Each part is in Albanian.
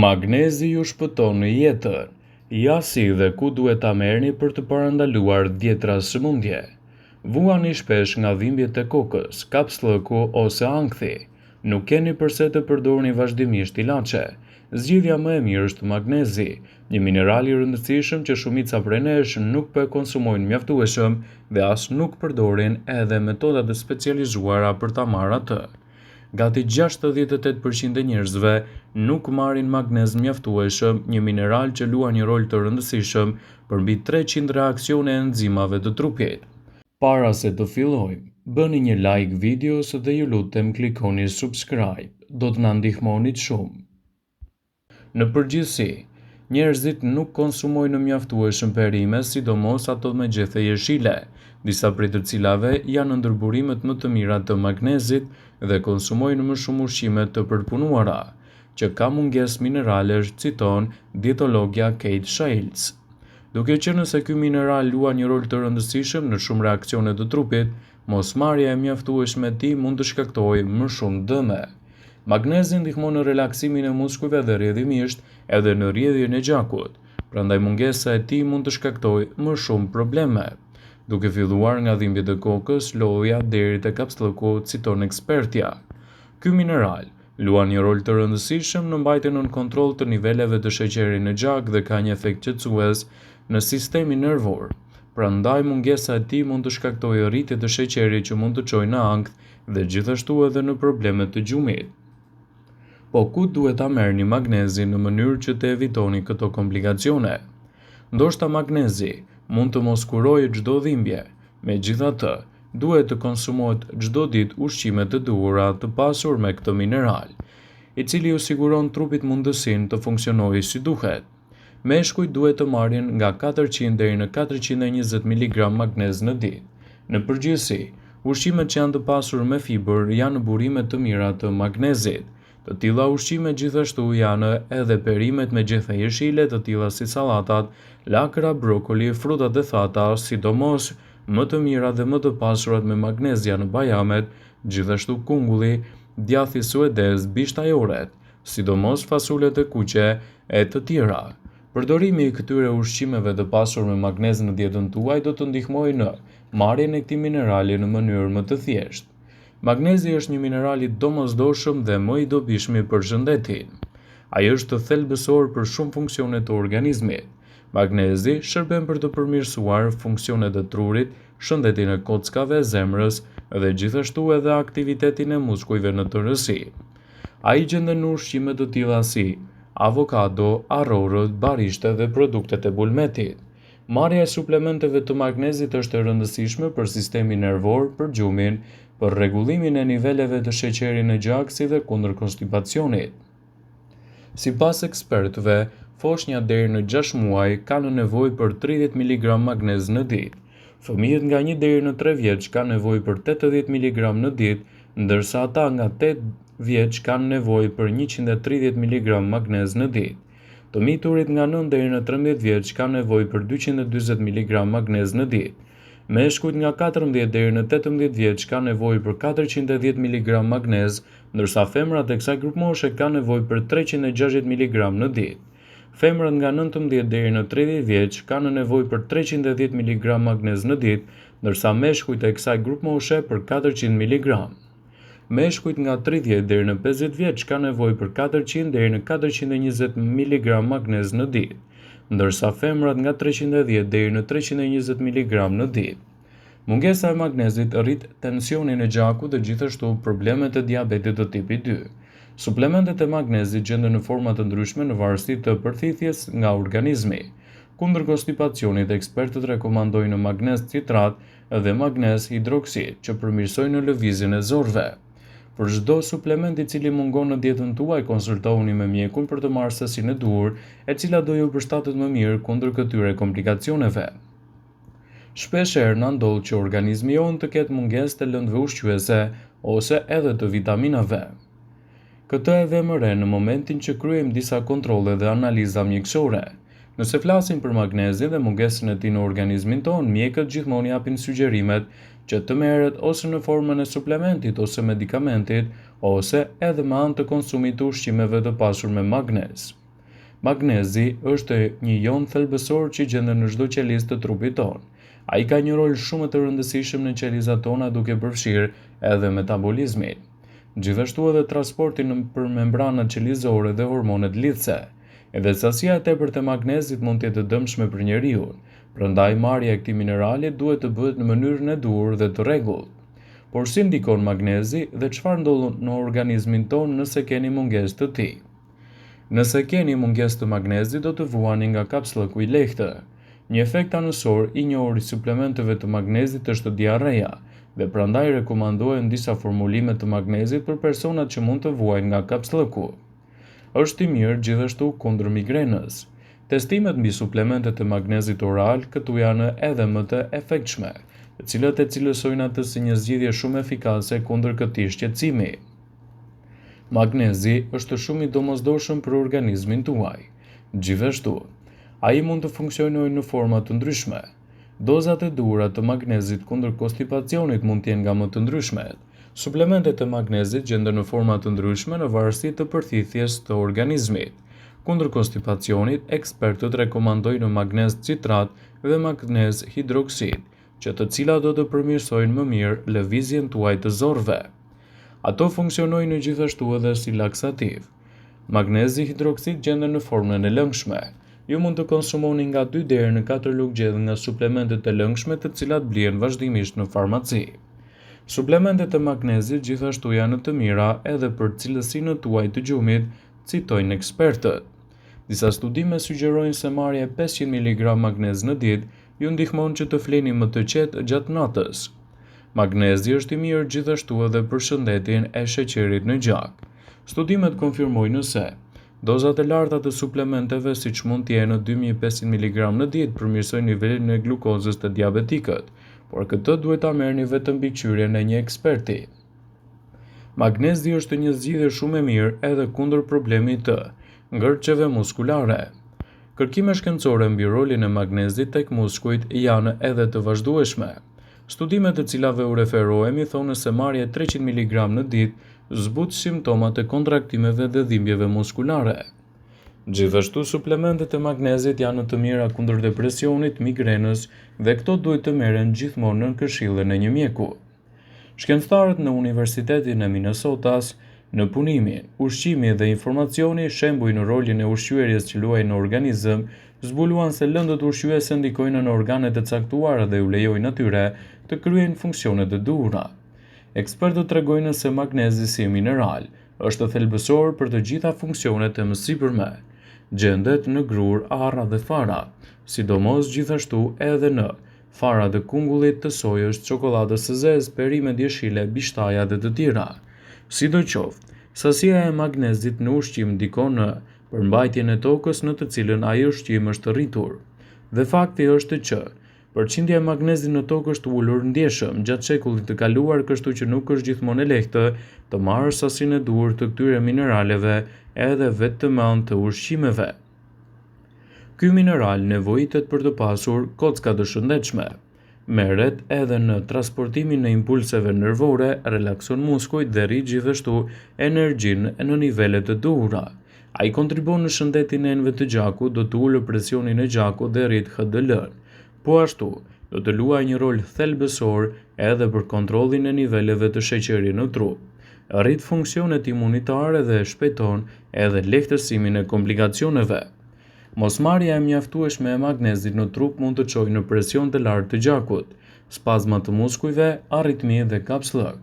Magnezi ju shpëton jetën. Ja si dhe ku duhet ta merrni për të parandaluar dhjetra sëmundje. Vuani shpesh nga dhimbjet e kokës, kapsllëku ose ankthi. Nuk keni përse të përdorni vazhdimisht ilaçe. Zgjidhja më e mirë është magnezi, një mineral i rëndësishëm që shumica prej nesh nuk po e konsumojnë mjaftueshëm dhe as nuk përdorin edhe metoda të specializuara për ta marrë atë. Gati 68 për qind e njerëzve nuk marrin magnez mjaftueshëm, një mineral që luan një rol të rëndësishëm për mbi 300 reaksione e enzimave të trupit. Para se të fillojmë, bëni një like videos dhe ju lutem klikoni subscribe, do të na ndihmonit shumë. Në përgjithësi, njerëzit nuk konsumojnë mjaftueshëm perime, sidomos ato me gjethe jeshile, disa prej të cilave janë ndër burimet më të mira të magnezit dhe konsumojnë më shumë ushqime të përpunuara, që ka mungesë mineralesh, citon dietologja Kate Shields. Duke qenë se ky mineral luan një rol të rëndësishëm në shumë reaksione të trupit, mosmarrja e mjaftueshme e tij mund të shkaktojë më shumë dëme. Magnezi ndihmon në relaksimin e muskujve dhe rrjedhimisht edhe në rrjedhjen e gjakut, prandaj mungesa e tij mund të shkaktojë më shumë probleme. Duke filluar nga dhimbjet e kokës, lodhja deri te kapsllëku, citon ekspertja. Ky mineral luan një rol të rëndësishëm në mbajtjen nën kontroll të niveleve të sheqerit në gjak dhe ka një efekt qetësues në sistemin nervor. Prandaj mungesa e tij mund të shkaktojë rritje të sheqerit që mund të çojë në ankth dhe gjithashtu edhe në probleme të gjumit. Po ku duhet ta merrni magnezin në mënyrë që të evitoni këto komplikacione? Ndoshta magnezi mund të mos kurojë çdo dhimbje, megjithatë, duhet të konsumohet çdo ditë ushqime të duhura të pasur me këtë mineral, i cili ju siguron trupit mundësinë të funksionojë si duhet. Meshkujt duhet të marrin nga 400 deri në 420 miligram magnez në ditë. Në përgjithësi, ushqimet që janë të pasur me fibër janë burime të mira të magnezit. Të tilla ushqime gjithashtu janë edhe perimet me gjethe jeshile të tilla si sallatat, lakra, brokoli, frutat e thata, sidomos më të mira dhe më të pasurat me magnez janë bajamet, gjithashtu kungulli, djathi suedez, bishtajoret, sidomos fasulet e kuqe e të tjera. Përdorimi i këtyre ushqimeve të pasur me magnez në dietën tuaj do të ndihmojë në marrjen e këtij minerali në mënyrë më të thjeshtë. Magnezi është një mineral i domosdoshëm dhe më i dobishmi për shëndetin. Ai është thelbësor për shumë funksione të organizmit. Magnezi shërben për të përmirësuar funksionet e trurit, shëndetin e kockave, zemrës dhe gjithashtu edhe aktivitetin e muskujve në tërësi. Ai gjendet në ushqime të tilla si avokado, arrorët, barishte dhe produktet e bulmetit. Marrja e suplementeve të magnezit është e rëndësishme për sistemin nervor, për gjumin, për rregullimin e niveleve të sheqerit në gjak si dhe kundër konstipacionit. Sipas ekspertëve, foshnjat deri në 6 muaj kanë nevojë për 30 mg magnez në ditë. Fëmijët nga 1 deri në 3 vjeç kanë nevojë për 80 mg në ditë, ndërsa ata nga 8 vjeç kanë nevojë për 130 mg magnez në ditë. Të miturit nga 9 deri në 13 vjeç kanë nevojë për 240 mg magnez në ditë. Meshkujt nga 14 deri në 18 vjeç kanë nevojë për 410 mg magnez, ndërsa femrat e kësaj grupmoshe kanë nevojë për 360 mg në ditë. Femrat nga 19 deri në 30 vjeç kanë nevojë për 310 mg magnez në ditë, ndërsa meshkujt e kësaj grupmoshe për 400 mg. Meshkujt nga 30 deri në 50 vjeç kanë nevojë për 400 deri në 420 mg magnez në ditë, ndërsa femrat nga 310 deri në 320 mg në ditë. Mungesa e magnezit rrit tensionin e gjakut dhe gjithashtu problemet e diabetit të tipit 2. Suplementet e magnezit gjenden në forma të ndryshme në varësi të përthithjes nga organizmi. Kundër konstipacionit, ekspertët rekomandojnë magnez citrat dhe magnez hidroksid që përmirësojnë lëvizjen e zorrëve. Për çdo suplement i cili mungon në dietën tuaj, konsultohuni me mjekun për të marrë sasinë e duhur, e cila do ju përshtatet më mirë kundër këtyre komplikacioneve. Shpesh herë na ndodh që organizmi jonë të ketë mungesë të lëndëve ushqyese ose edhe të vitaminave. Këtë e vëmë re në momentin që kryejmë disa kontrolle dhe analiza mjekësore. Nëse flasim për magnezin dhe mungesën e tij në organizmin tonë, mjekët gjithmonë japin sugjerimet që të merret ose në formën e suplementit ose medikamentit, ose edhe me anë të konsumit të ushqimeve të pasur me magnez. Magnezi është një jon thelbësor që gjendet në çdo qelizë të trupit tonë. Ai ka një rol shumë të rëndësishëm në qelizat tona duke përfshirë edhe metabolizmin. Gjithashtu edhe transportin nëpër membranat qelizore dhe hormonet lidhëse. Edhe sasia e tepërt e magnezit mund të jetë e dëmshme për njeriun, prandaj marrja e këtij minerali duhet të bëhet në mënyrën e duhur dhe të rregullt. Por si ndikon magnezi dhe çfarë ndodh në organizmin tonë nëse keni mungesë të tij? Nëse keni mungesë të magnezit do të vuani nga kapsllëku i lehtë. Një efekt anësor i njohur i suplementeve të magnezit është diarreja dhe prandaj rekomandohen disa formulime të magnezit për personat që mund të vuajnë nga kapsllëku. Është i mirë gjithashtu kundër migrenës. Testimet mbi suplementet e magnezit oral këtu janë edhe më të efektshme, të cilat e cilësojnë atë si një zgjidhje shumë efikase kundër këtij shqetësimi. Magnezi është shumë i domosdoshëm për organizmin tuaj. Gjithashtu, ai mund të funksionojë në forma të ndryshme. Dozat e duhura të magnezit kundër konstipacionit mund të jenë nga më të ndryshmet. Suplementet e magnezit gjenden në forma të ndryshme në varësi të përthithjes të organizmit. Kundër konstipacionit, ekspertët rekomandojnë magnez citrat dhe magnez hidroksid, që të cilat do të përmirësojnë më mirë lëvizjen tuaj të zorrëve. Ato funksionojnë gjithashtu edhe si laksativ. Magnezi hidroksid gjendet në formën e lëngshme. Ju mund të konsumoni nga 2 deri në 4 lugë gjedhë nga suplementet e lëngshme të cilat blihen vazhdimisht në farmaci. Suplementet e magnezit gjithashtu janë të mira edhe për cilësinë tuaj të gjumit, citojnë ekspertët. Disa studime sugjerojnë se marrja e 500 mg magnez në ditë ju ndihmon që të flini më të qetë gjatë natës. Magnezi është i mirë gjithashtu edhe për shëndetin e sheqerit në gjak. Studimet konfirmojnë se dozat e larta të suplementeve siç mund të jenë 2500 mg në ditë përmirësojnë nivelin e glukozës te diabetikët, por këtë duhet ta merrni vetëm mbi këqyrjen e një eksperti. Magnezi është një zgjidhje shumë e mirë edhe kundër problemit të ngërçeve muskulare. Kërkime shkencore mbi rolin e magnezit tek muskujt janë edhe të vazhdueshme. Studimet të cilave u referohemi thonë se marrja e 300 mg në ditë zbut simptomat e kontraktimeve dhe dhimbjeve muskulare. Gjithashtu suplementet e magnezit janë të mira kundër depresionit, migrenës dhe këto duhet të merren gjithmonë nën këshillën e një mjeku. Shkencëtarët në Universitetin e Minnesotas në punimin, ushqimi dhe informacioni shembuj në rolin e ushqyerjes që luajnë në organizëm, zbuluan se lëndët ushqyese ndikojnë në organet e caktuara dhe u lejojnë atyre të kryejnë funksionet e duhura. Ekspertët tregojnë se magnezi si mineral është thelbësor për të gjitha funksionet e mësipërme. Gjendet në grurë, arra dhe fara, sidomos gjithashtu edhe në fara të kungullit, të sojës, çokollatës së zezë, perimet jeshile, bishtaja dhe të tjera. Sidoqoftë, sasia e magnezit në ushqim ndikon në përmbajtjen e tokës në të cilën ai ushqim është rritur. Dhe fakti është që përqindja e magnezit në tokë është ulur ndjeshëm gjatë shekullit të kaluar, kështu që nuk është gjithmonë e lehtë të marrësh sasinë e duhur të këtyre mineraleve edhe vetëm me anë të ushqimeve. Ky mineral nevojitet për të pasur kocka të shëndetshme. Merret edhe në transportimin e impulseve nervore, relakson muskujt dhe rrit gjithashtu energjinë në nivele të duhura. Ai kontribuon në shëndetin e enëve të gjakut, do të ulë presionin e gjakut dhe rrit HDL-n. Po ashtu, do të luajë një rol thelbësor edhe për kontrollin e niveleve të sheqerit në trup. Rrit funksionet imunitare dhe shpejton edhe lehtësimin e komplikacioneve. Mosmarrja e mjaftueshme e magnezit në trup mund të çojë në presion të lartë të gjakut, spazma të muskujve, aritmi dhe kapsllëk.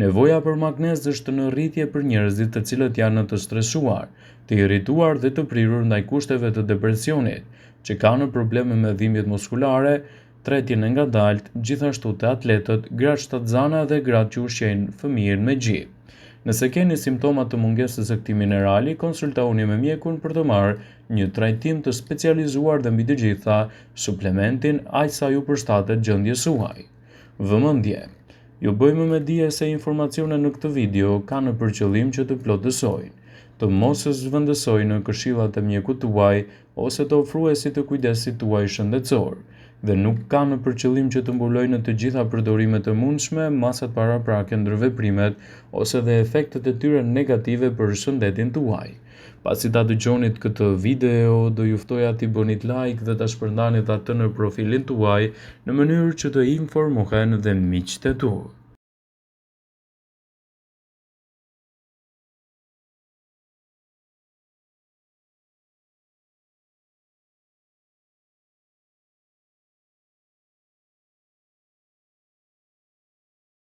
Nevoja për magnez është në rritje për njerëzit të cilët janë të stresuar, të irrituar dhe të prirur ndaj kushteve të depresionit, që kanë probleme me dhimbjet muskulare, tretjen e ngadaltë, gjithashtu te atletët, gratë shtatzana dhe gratë që ushqejnë fëmijën me gji. Nëse keni simptoma të mungesës së këtij minerali, konsultohuni me mjekun për të marrë një trajtim të specializuar dhe mbi të gjitha, suplementin aq sa ju përshtatet gjendjes suaj. Vëmendje! Ju bëjmë me dije se informacionet në këtë video kanë për qëllim që të plotësojnë, të mos zëvendësojnë këshillat e mjekut tuaj ose të ofruesit të kujdesit tuaj shëndetësor, dhe nuk kanë për qëllim që të mbulojnë të gjitha përdorimet e mundshme, masat paraprake, ndërveprimet ose dhe efektet e tyre negative për shëndetin tuaj. Pasi ta dëgjonit këtë video, do ju ftoja t'i bënit like dhe ta shpërndanit atë në profilin tuaj në mënyrë që të informohen dhe miqtë e tu.